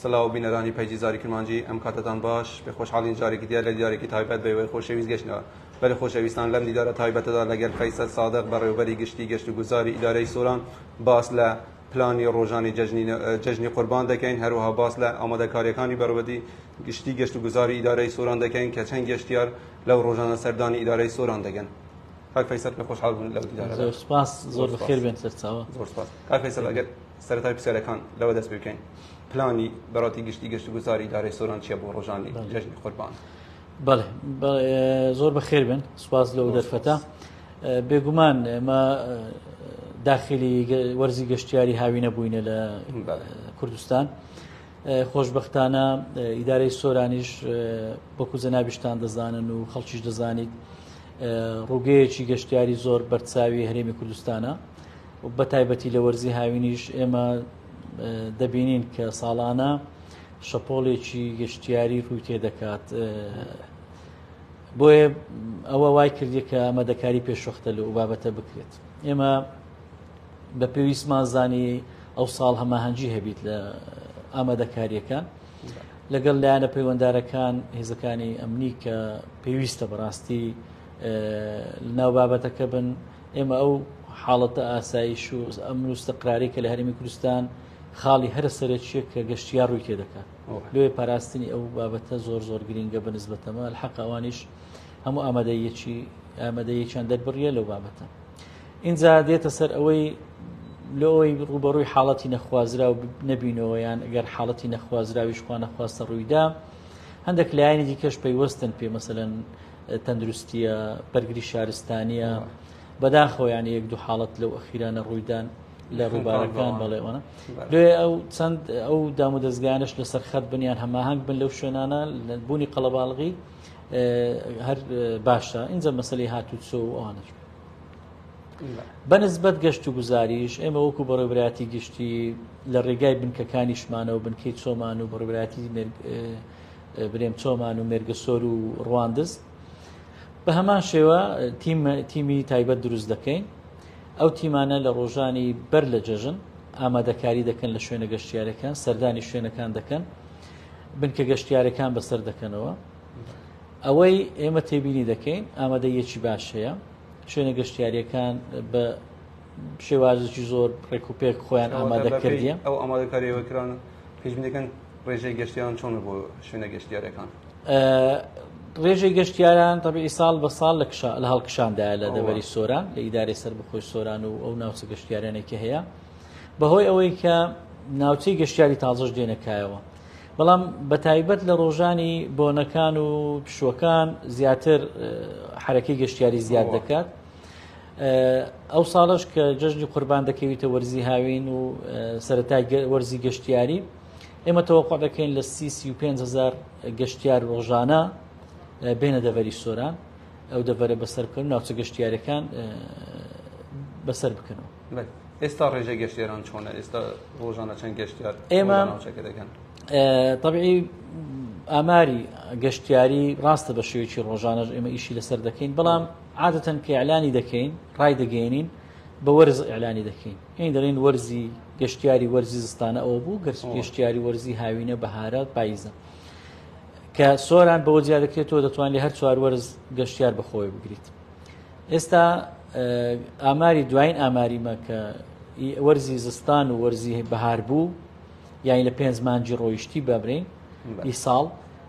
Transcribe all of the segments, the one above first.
سلاو بینەرانی پەیجی زاری کرمانجی، ئەم کاتەتان باش. بێ خۆشحاڵین جارێکی دیار لە دیدارێکی تایبەت بە ئێوەی خۆشەویست گەشتنەوە. بەلێ خۆشەویستان، لەم دیدارە تایبەتەدا لەگەل فەیسەل سادق بەڕێوەبەری گشتی گەشتوگوزاری ئیدارەی سۆران باس لە پلانی ڕۆژانی جەژنی قوربان دەکەین، هەروەها باس لە ئامادەکاریەکانی بەڕێوەبەری گشتی گەشتوگوزاری ئیدارەی سۆران دەکەین کە چەند گەشتیار لەو ڕۆژانە سەردانی ئیدارەی سۆران دەکەن. کاک فەیسەل پێ خۆشحاڵ بوون لەو دیدارەدا. زۆر سپاس، زۆر بەخێر بێن سەرچاوە. زۆر سپاس. کاک فەیسەل، ئەگەر سەرەتای پرسیارەکان لەوە دەست پێ بکەین، پلانی بەڕێوەبەری گشتی گەشتوگوزاری ئیدارەی سۆران چییە بۆ ڕۆژانی جەژنی قوربان؟ بەڵێ، زۆر بەخێر بن، سپاس لەو دەرفەتە. بێگومان ئێمە داخلی وەرزی گەشتیاری هاوینە بووینە لە کوردستان. خۆشببختانە ئیدارەی سۆرانیش وەکو جەنابیشتان دەزانن و خەڵکیش دەزانیت ڕووگەیەکی گەشتیاری زۆر بەرچاوی هەرێمی کوردستانە و بە تایبەتی لە وەرزی هاوینیش ئێمە دەبینین کە ساڵانە شەپۆڵێکی گەشتیاری ڕووی تێ دەکات. بۆیە ئەوە وای کردی کە ئامادەکاری پێشوەختە لە بابەتە بکرێت. ئێمە بە پێویستمان زانی ئەو ساڵ هەماهەنگی هەبیت لە ئامادەکاریەکان لەگەڵ لایەنە پەیوەندارەکان، هێزەکانی ئەمنی کە پێویستە بەڕاستی ناو بابەتەکە بن. ئێمە ئەو حاڵەتە ئاسایش و ئەمن و استقراری کە لە هەرێمی کوردستان خاڵی هەرە سەرەکیە کە گەشتیار ڕووی تێ دەکات، لۆیە پاراستنی ئەو بابەتە زۆر زۆر گرینگە بە نسبەتەمە. الحق ئەوانیش هەموو ئامادەیەکیان دەربڕیە لەو بابەتە. اینجا دێتە سەر ئەوەی لە ئەوەی ڕوبەڕووی حاڵەتی نەخوازراو نەبینەوە، یان ئەگەر حاڵەتی نەخوازراویش خوا نەخواستە ڕوویدا، هەندێک لایەنی دیکەش پەیوەستن پێ، مەسەلەن تەندروستیە، بەرگری شارستانیە. بەداخەوە یان یەک دوو حاڵەت لەو ئەخیرانە ڕوویدان لە ڕووبارەکان، بەڵێوانە. لێ ئەو چەند ئەو دام و دەستگانش لەسەر خەت بن یان هەماهەنگ بن لەو شوێنانە لە بوونی قەڵەباڵغی هەر باشە. اینجا مەسلەی هاتوچۆ و ئەوانەش بەنسبەت گەشت و گوزاریش ئێمە وەکو بەڕێوەبەرایەتی گشتی لە ڕێگای بنکەکانیشمانەوە، بنکەی چۆمان و بەڕێوەبەرایەتی برێم چۆمان و مێرگەسۆر و ڕواندز، بە هەمان شێوە تیمی تایبەت دروست دەکەین. ئەو تیمانە لە ڕۆژانی بەر لە جەژن ئامادەکاری دەکەن لە شوێنە گەشتیارەکان، سەردانی شوێنەکان دەکەن، بنکە گەشتیارەکان بەسەر دەکەنەوە. ئەوەی ئێمە تێبینی دەکەین ئامادەیەکی باش هەیە، شوێنە گەشتیاریەکان بە شێوازێکی زۆر ڕێک و پێک خۆیان ئامادە کردیە. ئەو ئامادەکاریەوە کران پێشبینی دەکەن ڕێژەی گەشتیاران چۆن بۆ شوێنە گەشتیارەکان؟ ڕێژەی گەشتیاران تەبیعی ساڵ بە ساڵ لە هەڵکشاندایە لە دەڤەری سۆران، لە ئیدارەی سەربەخۆی سۆران و ئەو ناوچە گەشتیارانێکی هەیە، بەهۆی ئەوەی کە ناوچەی گەشتیاری تازەش دێنەکایەوە. بەڵام بە تایبەت لە ڕۆژانی بۆنەکان و پشووەکان زیاتر حرەکەی گەشتیاری زیاد دەکات. ئەو ساڵش کە جەژنی قوربان دەکەویتە وەرزی هاوین و سەرەتای وەرزی گەشتیاری، ئێمە تەوەقع دەکەین لە 35 هزار گەشتیار ڕۆژانە بێنە دەڤەری سۆران، ئەو دەڤەرە بەسەر بکەن، ناوچە گەشتیارەکان بەسەر بکەنەوە. ئێستا ڕێژەی گەشتیاران چۆنە؟ ئێستا ڕۆژانە چەند گەشتیار ئێمە ناوچەکە دەکەن؟ طبعی ئاماری گەشتیاری ڕاستە بە شێوەیەکی ڕۆژانەش ئێمە ئیشی لەسەر دەکەین، بەڵام عادەتەن کە ئیعلانی دەکەین ڕای دەگەێنین بە وەرز ئیعلانی دەکەین. یعنی دەڵێن وەرزی گەشتیاری وەرزی زستانە ئەوە بوو، گەشتیاری وەرزی هاوینە، بەهارە، پاییزە. کە سۆران بەوە جیا دەکرێتەوە دەتوانێت هەر چوار وەرز گەشتیار بەخۆی بگریت. ئێستا ئاماری دوایین ئاماریمە کە وەرزی زستان و وەرزی بەهار بوو، یعنی لە 5 مانگی ڕۆیشتی بابرین ئی ساڵ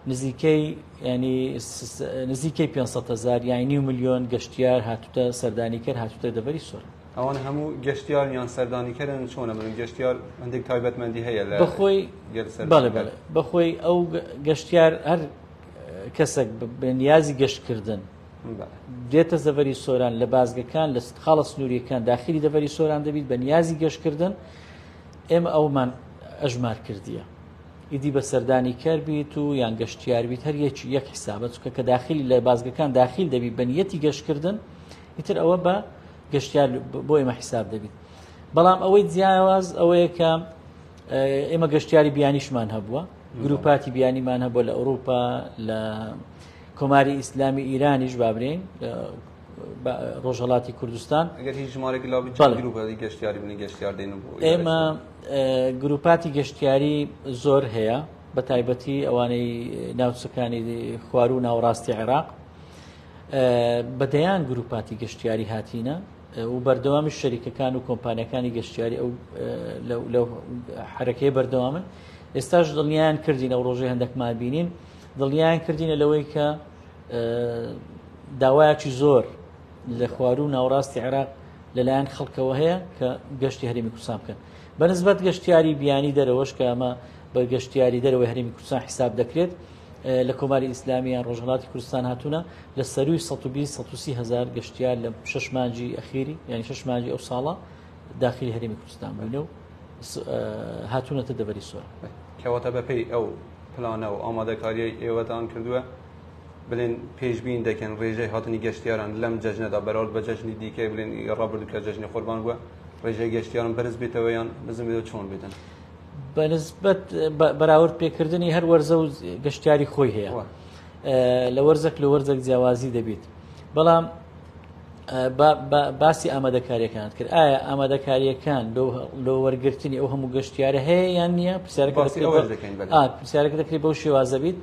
نزیکەی ینی نزیکەی 500 هزار یعنی نیو ملیۆن گەشتیار هاتوتە سەردانیکەر هاتوتە دەڤەری سۆران. ئەوان هەموو گەشتیار یان سەردانیکەرن چۆنە؟ من گەشتیار هەندێک تایبەتمەندی هەیە لە بەخۆی بەڵێ بەڵێ بەخۆی ئەو گەشتیار هەر کەسێک بە نیازی گەشتکردن دێتە دەڤەری سۆران، لە بازگەکان لە خاڵە سنووریەکان داخلی دەڤەری سۆران دەبیت بە نیازی گەشتکردن، ئێمە ئەومان ئەژمار کردیە. ئیدی بە سەردانی کەر بیت و یان گەشتیار بیت هەر یەکی یەک حسابە، چونکە کە داخلی لە بازگەکان داخل دەبی بە نیەتی گەشتکردن، ئیتر ئەوە بە گەشتیار بۆ ئێمە حیساب دەبیت. بەڵام ئەوەی جیاواز ئەوەیە کە ئێمە گەشتیاری بیانیشمان هەبووە، گروپاتی بیانیمان هەبووە لە ئەوروپا، لە کۆماری ئیسلامی ئیرانیش بابرین. ڕۆژهەڵاتی کوردستان. ئەگەر هیچ ژمارێک لا بێت چەند گروپاتی گەشتیاری بن گەشتیار دێن بۆ ئیدارەی ئێمە سۆران؟ گروپاتی گەشتیاری زۆر هەیە بە تایبەتی ئەوانەی ناوچەکانی خواروو و ناوەڕاستی عێراق بە دەیان گروپاتی گەشتیاری هاتینە و بەردەوامی شەریکەکان و کۆمپانیەکانی گەشتیاری ئەو لەو حرەکەی بەردەوامن ئێستاش دڵنیان کردین ئەو ڕۆژەی هەندێکمان بینین دڵنیان کردینە لەوەی کە داوایەکی زۆر لە خواروو و ناوەڕاستی عێراق لەلایەن خەڵکەوە هەیە کە گەشتی هەرێمی کوردستان بکەن بەنسبەت گەشتیاری بیانی دەرەوەش کە ئەمە بە گەشتیاری دەرەوەی هەرێمی کوردستان حیساب دەکرێت لە کۆماری ئیسلامی یان ڕۆژهەڵاتی کوردستان هاتوونە لە سەروی 120 130 هزار گەشتیار لە شش مانگی ئەخیری یعنی شش مانگی ئەو ساڵە داخلی هەرێمی کوردستان بووینە و هاتوونەتە دەڤەری سۆران. کەواتە بەپێی ئەو پلانە و ئامادەکاریەی ئێوەتان کردووە بلێن پێشبین دەکەن ڕێژەی هاتنی گەشتیاران لەم جەژنەدا بەراورد بە جەژنی دیکەی بلێن ڕابردوو کە جەژنی قوربان بووە ڕێژەی گەشتیاران بەرز بێتەوە یان نزم بێتەوە چۆن بێتن؟ بەنسبەت بەراورد پێکردنی هەر وەرزە و گەشتیاری خۆی هەیە لە وەرزێک لە وەرزێک جیاوازی دەبیت بەڵام باسی ئامادەکاریەکانت کرد ئایا ئامادەکاریەکان لۆ وەرگرتنی ئەو هەموو گەشتیارە هەیە یان نییە؟ پرسیارەکە دەکرێت بەو شێوازە بیت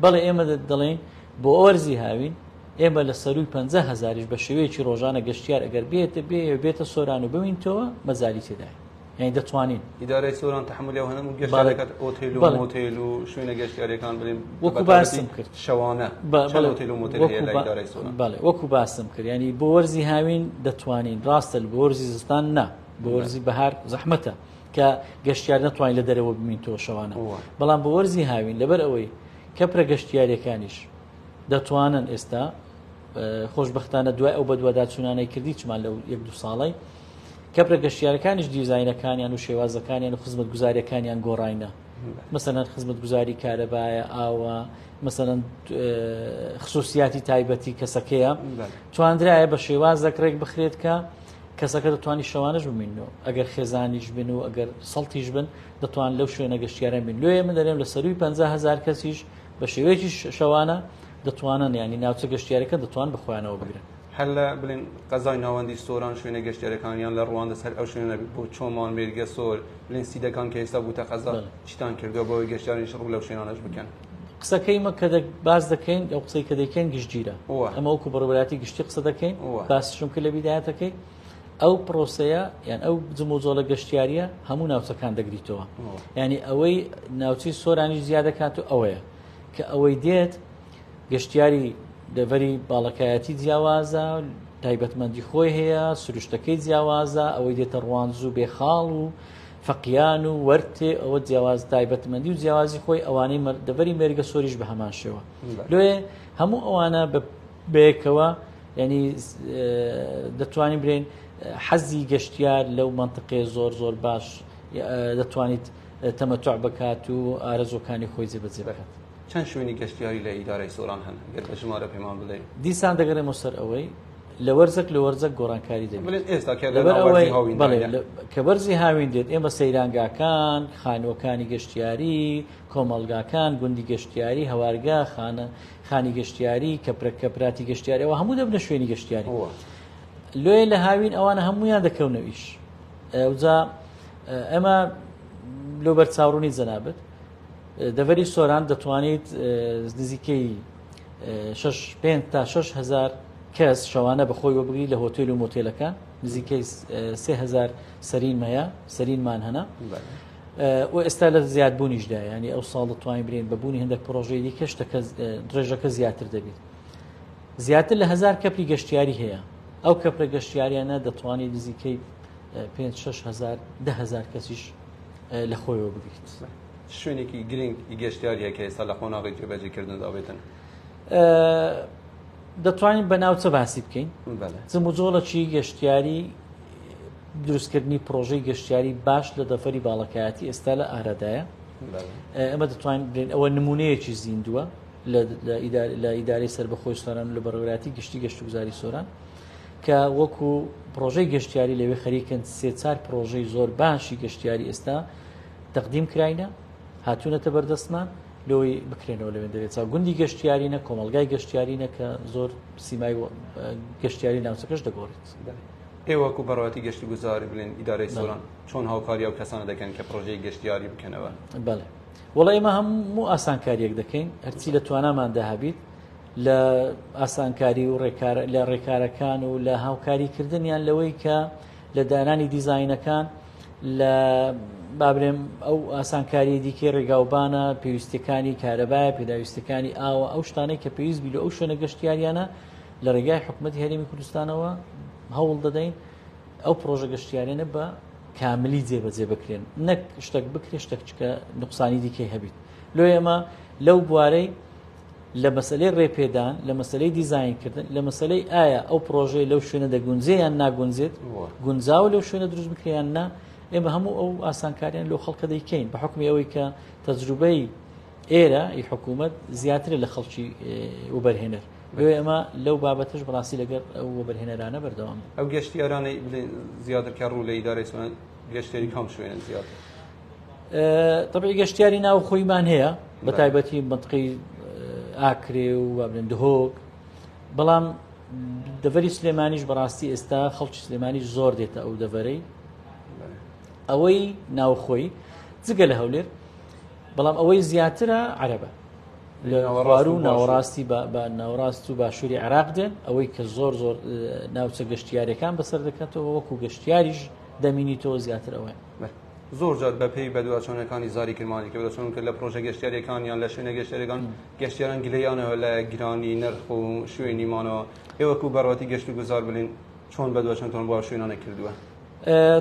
بەڵێ ئێمە دەڵێین بۆ وەرزی هاوین ئێمە لە سەروی 50 هزاریش بە شێوەیەکی ڕۆژانە گەشتیار ئەگەر بێت بێ بێتە سۆران و بمینتەوە مەزالی تێدایە یعنی دەتوانین. ئیدارەی سۆران تەحەمولی ئەو هەموو گەشتیارە دەکات ئۆتێل و مۆتێل و شوێنە گەشتیاریەکان بڵێن وەکو باسم کرد شەوانە چەند ئۆتێل و مۆتێل هەیە لە ئیدارەی سۆران؟ بەڵێ وەکو باسم کرد یعنی بۆ وەرزی هاوین دەتوانین ڕاستە بۆ وەرزی زستان نا بۆ وەرزی بەهار زەحمەتە کە گەشتیار نەتوانین لە دەرەوە بمینتەوە شەوانە بەڵام بۆ وەرزی هاوین لەبەر ئەوەی کەپرە گەشتیاریەکانیش دەتوانن ئێستا خۆشببختانە دوای ئەو بەدواداچوونانەی کردی چمان لەو یەک دو ساڵی کەپرە گەشتیارەکانیش دیزاینەکانیان و شێوازەکانیان و خزمەتگوزاریەکانیان گۆڕاینە مەسەلەن خزمەتگوزاری کارەبایە ئاوە مەسەلەن خصوصیاتی تایبەتی کەسەکەیە تواندرایە بە شێوازێک ڕێک بخرێت کە کەسەکە دەتوانانی شەوانش بمینەوە ئەگەر خێزانیش بن و ئەگەر سەڵتیش بن دەتوان لەو شوێنە گەشتیاران بن لۆیە من دەرێم لە سەروی 50هزار کەسیش بە شێوەیەکی شەوانە دەتوانن ینی ناوچە گەشتیارەکە دەتوان بخۆیانەوە بگرن. هەر لە بڵێن قەزای ناوەندی سۆران شوێنە گەشتیارەکان یان لە ڕواندز هەر ئەو شوێنە نەبێت بۆ چۆمان مێرگەسۆر بڵێن سیدەکان کە ئێستا بووتە قەزا چیتان کردووە بۆ ئەوەی گەشتیارانیش ڕوو لەو شوێنانەش بکەن؟ قسەکەی مە کە باس دەکەین ئەو قسەی کە دەیکەین گشتگیرە ئەمە وەکو بەڕێوەبەرایەتی گشتی قسە دەکەین باسیشم کرد لە بیدایەتەکەی ئەو پرۆسەیە یان ئەو جموجۆڵە گەشتیاریە هەموو ناوچەکان دەگریتەوە یعنی ئەوەی ناوچەی سۆرانیش زیاد دەکات و ئەوەیە کە ئەوەی دێت گەشتیاری دەڤەری باڵەکایەتی جیاوازە، تایبەتمەندی خۆی هەیە، سروشتەکەی جیاوازە، ئەوەی دێتە ڕواندز و بێخاڵ و فەقیان و وەرتێ ئەوە جیاواز تایبەتمەندی و جیاوازی خۆی ئەوانەی دەڤەری مێرگە سۆریش بە هەمان شێوە لۆیە هەموو ئەوانە بەیەکەوە ینی دەتوانین برێن حەزی گەشتیار لەو منطقەیە زۆر زۆر باش دەتوانیت تەمەتع بکات و ئارەزوەکانی خۆی جێبەجێ بکات. چەند شوێنی گەشتیاری لە ئیدارەی سۆران هەن گەر بە ژمارە پێمان بڵێی؟ دیسان دەگەڕێمەوە سەر ئەوەی لە وەرزەک لە وەرزەک گۆڕانکاری دەبێت. بڵێن ئێستا کە لە ناو وەرزی هاوین بەڵێ کە وەرزی هاوین دێت ئێمە سەیرانگاکان، خانووەکانی گەشتیاری، کۆمەڵگاکان، گوندی گەشتیاری، هەوارگە، خانە خانی گەشتیاری، کەپرە کەپراتی گەشتیاری ئەوە هەموو دەبنە شوێنی گەشتیاری. لۆیە لە هاوین ئەوانە هەمویان دەکەونە ئیش. ئەوجا ئەمە لۆ بەرچاوڕوونی جەنابت دەڤەری سۆران دەتوانیت نزیکەی پێ تا 6هزار کەس شەوانە بەخۆی وەبگری لە هۆتێل و مۆتێلەکان نزیکەی 3هزار سەرین هەیە سەرینمان هەنا و ئێستا لە زیادبوونیشدا ینی ئەو ساڵ دەتوانین برێن بە بوونی هەندێک پرۆژەی دیکە شتەکە ڕێژەکە زیاتر دەبێت زیاتر لە هزار کەپری گەشتیاری هەیە ئەو کەپرە گەشتیاریانە دەتوانێت نزیکەی 5 هزار دههزار کەسیش لە خۆیەوە بگریت. چ شوێنێکی گرنگ ی گەشتیاری هەیە کە ئێستا لە قۆناغی جێبەجێکردندا بێتن؟ دەتوانین بە ناوچە باسی بکەین. جموجۆڵەکی گەشتیاری دروستکردنی پرۆژەی گەشتیاری باش لە دەفەری باڵەکایەتی ئێستا لە ئارادایە. ئەمە دەتوانین بڵێین ئەوە نمونەیەکی زیندووە لە ئیدارەی سەربەخۆی سۆران و لە بەڕێوەبەرایەتی گشتی گەشتوگوزاری سۆران. کە وەکو پڕۆژەی گەشتیاری لەوێ خەریکن سێ چار پڕۆژەی زۆر باشی گەشتیاری ئێستا تەقدیم کراینە هاتوونەتە بەردەستمان لۆی بکرێنەوە لەوێن دەبێت چاو گوندی گەشتیارینە کۆمەلگای گەشتیارینە کە زۆر سیمای گەشتیاری ناوچەکەش دەگۆڕێت. ئێوە وەکو بەڕێوەتی گەشتوگوزاری بڵێن ئیدارەی سۆران چۆن هاوکاری ئەو کەسانە دەکەن کە پرۆژەی گەشتیاری بکەنەوە؟ بەڵێ وەڵا ئێمە هەموو ئاسانکاریەک دەکەین هەرچی لە تواناماندا هەبیت لە ئاسانکاری و ڕێکار لە ڕێکارەکان و لە هاوکاریکردنیان لەوەی کە لە دانانی دیزاینەکان لە بابرێم ئەو ئاسانکاری دیکەی ڕێگاوبانە پێویستەکانی کارەبایە پێداویستەکانی ئاوە ئەو شتانەی کە پێویست بی لە ئەو شوێنە گەشتیاریانە لە ڕێگای حکوومەتی هەرێمی کوردستانەوە هەوڵ دەدەین ئەو پرۆژە گەشتیارانە بە کاملی جێبەجێ بکرێن نەک شتێک بکرێ شتێک چکە نقصانی دیکەی هەبیت لۆ ئێمە لەو بوارەی لە مەسلەی ڕێپێدان لە مەسلەی دیزاینکردن لە مەسلەی ئایا ئەو پرۆژەی لەو شوێنە دەگونجێ یان ناگونجێت گونجاوە لەو شوێنە دروست بکریان نا ئێمە هەموو ئەو ئاسانکاریان لۆ خەڵکە دەیکەین بە حکمی ئەوەی کە تەجروبەی ئێرە ئی حکوومەت زیاترە لە خەڵکی وبەرهێنەر بۆیە ئێمە لەو بابەتەش بەڕاستی لەگەر ئەو وەبەرهێنەرانە بەردەوام بوو. ئەو گەشتیارانەی بڵێن زیاتر کە ڕوو لە ئیدارەی سۆران گەشتیاری کام شوێنن زیاتر؟ تەبعی گەشتیاری ناوخۆیمان هەیە بە تایبەتی منطقەی ئاکرێ و با بڵێن دهۆک بەڵام دەڤەری سلێمانیش بەڕاستی ئێستا خەڵکی سلێمانیش زۆر دێتە ئەو دەڤەرەی ئەوەی ناوخۆی جگە لە هەولێر بەڵام ئەوەی زیاترە عەرەبە لە خواروو ناوەڕاستی بە ناوەڕاست و باشووری عێراق دێن ئەوەی کە زۆر زۆر ناوچە گەشتیارەکان بەسەر دەکاتەوە وەکو گەشتیاریش دەمینیتەوە زیاتر ئەوەیە. زۆر جار بە پێی بەدواچوونەکانی زاری کرمانی کە بەدواچوون کرد لە پرۆژە گەشتیاریەکان یان لە شوێنە گەشتیاریەکان گەشتیاران گلەیانەوە لە گرانی نرخ و شوێنی مانەوە ئێوەکو بەڕێوەتی گەشت و گوزار بلین چۆن بەدواچوونتان بۆ شوێنانە کردووە؟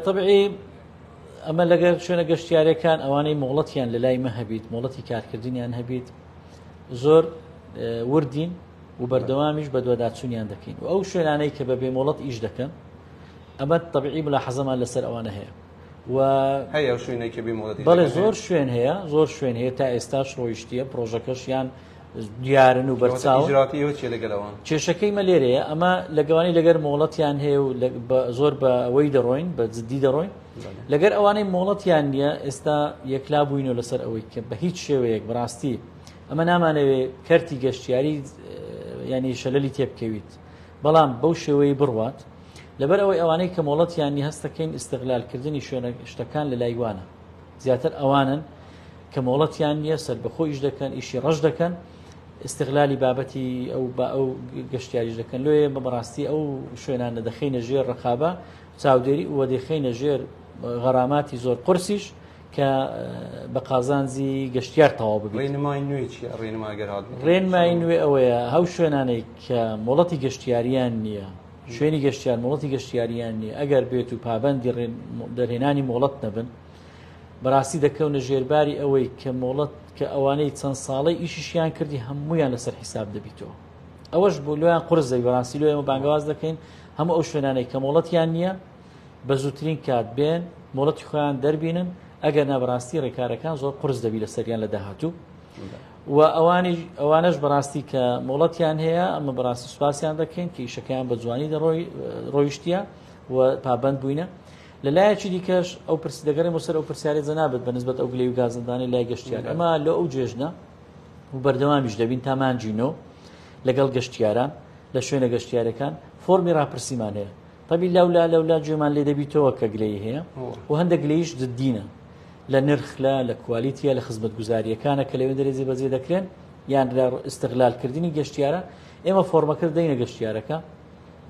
طبعی ئەمە لەگەر شوێنە گەشتیارەکان ئەوانەی مۆڵەتیان لە لای مە هەبیت مۆڵەتی کارکردنیان هەبیت زۆر وردین و بەردەوامیش بە دوواداچوونیان دەکەین و ئەو شوێنانەی کە بە بێمۆڵەت ئیش دەکەن ئەمە طبعی ملا حەزەمان لەسەر ئەوانە هەیە و هەیە شوێنێک کە بێمۆڵەت بەڵێ زۆر شوێن هەیە زۆر شوێن هەیە تا ئێستاش ڕۆیشتیە پرۆژەکەشیان دیارن و بەرچاو کێشەکەی مە لێرەیە ئەمە لەگەوانی لەگەر مۆڵەتیان هەیە و زۆر بە ئەوەی دەڕۆین بە جددی دەڕۆین لەگەر ئەوانەی مۆڵەتیان نییە ئێستا یەکلا بووینەوە لەسەر ئەوەی کە بە هیچ شێوەیەک بەڕاستی ئەمە نامانەوێ کەرتی گەشتیاری ینی شەلەلی تێبکەویت بەڵام بەو شێوەیە بڕوات لەبەر ئەوەی ئەوانەی کە مۆڵەتیان نی هەستەکەین ئیسیغلالکردنی شوێنە شتەکان لە لایوانە زیاتر ئەوانن کە مۆڵەتیان نییە سەربەخۆ ئیش دەکەن ئیشی ڕەش دەکەن استغلالی بابەتی ئەو بە ئەو گەشتیاریش دەکەن لۆیە بە بەڕاستی ئەو شوێنانە دەخینە ژێر ڕقابە چاودێری و دەخینە ژێر غەراماتی زۆر قورسیش کە بە قازانجی گەشتیار تەواو ببێت ڕێنمای نوێ چیە ڕێنما گەر هات ڕێنمای نوێ ئەوەیە هەو شوێنانەی کە مۆڵەتی گەشتیاریان نییە شوێنی گەشتیار مۆڵەتی گەشتیاریان نییە ئەگەر بێت و پابندی دەرهێنانی مۆڵەت نەبن بەڕاستی دەکەونە ژێرباری ئەوەی کە مۆڵەت کە ئەوانەی چەند ساڵەی ئیشیشیان کردی هەمویان لەسەر حیساب دەبیتەوە ئەوەش بۆ لۆیان قرس دەبی بەڕاستی لۆ ئێمە بانگەواز دەکەین هەموو ئەو شوێنانەی کە مۆڵەتیان نییە بە زووترین کات بێن مۆڵەتی خۆیان دەربینن ئەگەر نابڕاستی ڕێکارەکان زۆر قرس دەبی لەسەریان لە داهاتوو و ئەوانی ئەوانەش بەڕاستی کە مۆڵەتیان هەیە ئەمە بەڕاستی سوپاسیان دەکەین کە ئیشەکەیان بە جوانی دەڕۆی ڕۆیشتیە و پابند بووینە لە لایەکی دیکەش ئەو پرس دەگەڕێمەوە سەر ئەو پرسیارەی جەنابت بە نسبەت ئەو گلەیی و گازندانەی لای گەشتیار ئەمە لە ئەو جێژنە و بەردەوامیش دەبین تا مانگی نۆ لەگەڵ گەشتیاران لە شوێنە گەشتیارەکان فۆرمی ڕاپرسیمان هەیە تەبی لەولا لەولا گوێمان لێ دەبیتەوە کە گلەیی هەیە و هەندێک گلەییش جددینە لە نرخ لە لە کوالیتیە لە خزمەتگوزاریەکانە کە لەوێ دەرێ جێبەجێ دەکرێن یان لە ئیستغلالکردنی گەشتیارە ئێمە فۆرمەکە دەینە گەشتیارەکە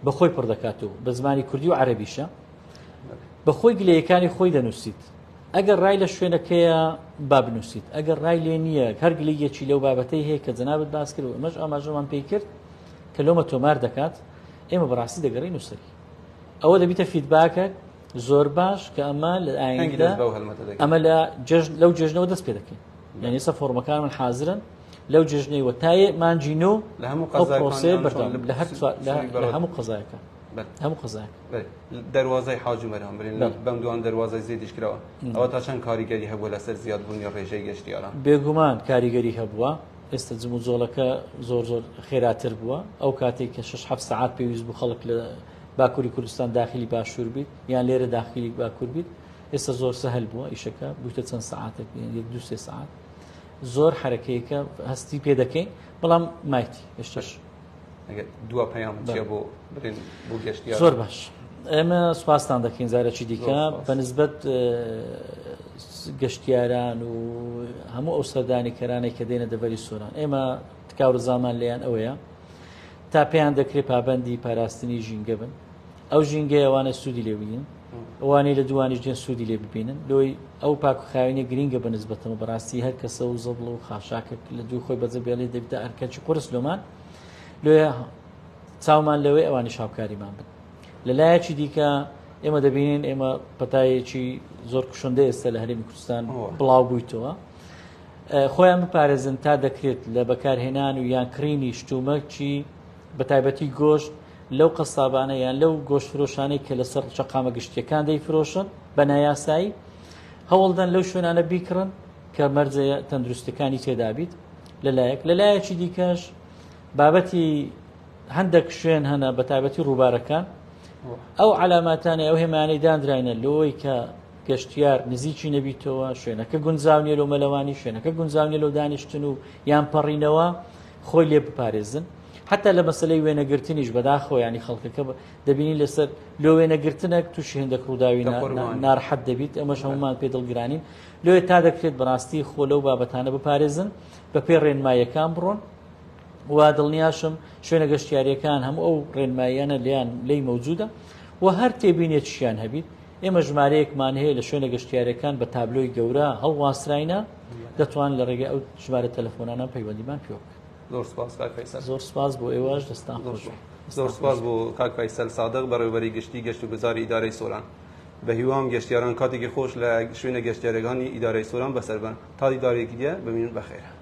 بە خۆی پڕ دەکات و بە زمانی کوردی و عەرەبیشە بە خۆی گلەیەکانی خۆی دەنووسیت ئەگەر ڕای لە شوێنەکەیە با بنووسیت ئەگەر ڕای لێ نییە هەر گلەیەکی لەو بابەتەی هەیە کە جەنابت باس کرد و ئەمەش ئاماژەمان پێی کرد کە لۆمە تۆمار دەکات ئێمە بەڕاستی دەگەڕین نووسەری ئەوە دەبیتە فیدباکە زۆر باش کە ئەمە لە ئایندە ئەمە لە لەو جێژنەوە دەست پێ دەکەین یعنی ئێستا فۆرمەکانمان حاضرن لەو جێژنەی وە تایە مانگی نۆ لە هەموو ئەو پرۆسەیە بەردەوام لە هەر لە هەموو قەزایەکە هەموو قەزایەک دەروازەی حاجی مەرام برین بەم دوان دەروازەی زیدیش کراوە ئەوە تا چەند کاریگەری هەبووە لەسەر زیادبوونی ڕێژەی گەشتیاران؟ بێگومان کاریگەری هەبووە ئێستا جموجۆڵەکە زۆر زۆر خێراتر بووە ئەو کاتێک کە 6 7 سەعات پێویست بوو خەڵک لە باکووری کوردستان داخلی باشوور بیت یان لێرە داخلی باکوور بیت ئێستا زۆر سەهل بووە ئیشەکە بوویتە چەند سەعاتێک یەک دوو سێ سەعات. زۆر حرەکەیەکە هەستی پێ دەکەین بەڵام مایتی هێشتاش. ئەگەر دوا پەیام چیە بۆ برێن بۆ گەشتیار؟ زۆر باش ئێمە سوپاستان دەکەین جارێکی دیکە بە نسبەت گەشتیاران و هەموو ئەو سەردانیکەرانەی کە دێنە دەڤەری سۆران ئێمە تکا و ڕزامان لێیان ئەوەیە تا پێیان دەکرێت پابەندی پاراستنی ژینگە بن ئەو ژینگەیە ئەوانە سوودی لێ ببینن ئەوانەی لە دووانیش دێن سوودی لێ ببینن لۆی ئەو پاک و خاوێنی گرینگە بە نسبەتەوە بەڕاستی هەر کەسە و زەبڵ و خاشاکە لە دوو خۆی بەجێ بێڵێ دەبێتە ئەرکەکی قورس لۆمان لۆیە چاومان لەوەی ئەوانیش هاوکاریمان بن لە لایەکی دیکە ئێمە دەبینین ئێمە پەتایەکی زۆر کوشندە ئێستا لە هەرێمی کوردستان بڵاو بوویتەوە خۆیان بپارێزن تا دەکرێت لە بەکارهێنان و یان کڕینی شتومەکی بە تایبەتی گۆشت لەو قەسابانە یان لەو گۆشتفرۆشانەی کە لەسەر شەقامە گشتیەکان دەیفرۆشن بە نایاسایی هەوڵدەن لەو شوێنانە بیکڕن کە مەرجە تەندروستەکانی تێدابیت لەلایەک لەلایەکی دیکەش بابەتی هەندێک شوێن هەنە بە تایبەتی ڕووبارەکان ئەو علاماتانە ئەو هێمانەی دانراینە لۆی کە گەشتیار نزیکی نەبیتەوە شوێنەکە گونجاو نیە لۆ مەلەوانی شوێنەکە گونجاو نیە لۆ دانیشتن و یان پەڕینەوە خۆی لێ بپارێزن حتا لە مەسلەی وێنەگرتنیش بەداخەوە ینی خەڵکەکە دەبینی لەسەر لۆ وێنەگرتنێک تووشی هەندێک ڕووداوی ناڕەحەت دەبیت ئەمەش هەمومان پێ دڵگرانین لۆیە تا دەکرێت بەڕاستی خۆ لەو بابەتانە بپارێزن بە پێ ڕێنماییەکان بڕۆن و دڵنیاشم شوێنە گەشتیاریەکان هەموو ئەو ڕێنماییانە لیان لی مەوجودە و هەر تێبینێکیشیان هەبیت ئێمە ژمارەیەکمان هەیە لە شوێنە گەشتیارەکان بە تابلۆی گەورە هەڵواسراینە دەتوان لە ڕێگەی ئەو ژمارە تەلەفۆنانە پەیوەندیمان پێوە بکەن. زۆر سپاس کاک فەیسەل. زۆر سپاس بۆ ئێوەش دەستان خۆش بێ. زۆر سپاس بۆ کاک فەیسەل سادق بەڕێوەبەری گشتی گەشت و گوزاری ئیدارەی سۆران. بە هیوام گەشتیاران کاتێکی خۆش لە شوێنە گەشتیارەکانی ئیدارەی سۆران بەسەر بەن. تا دیدارێکی دیە بمینن بەخێر.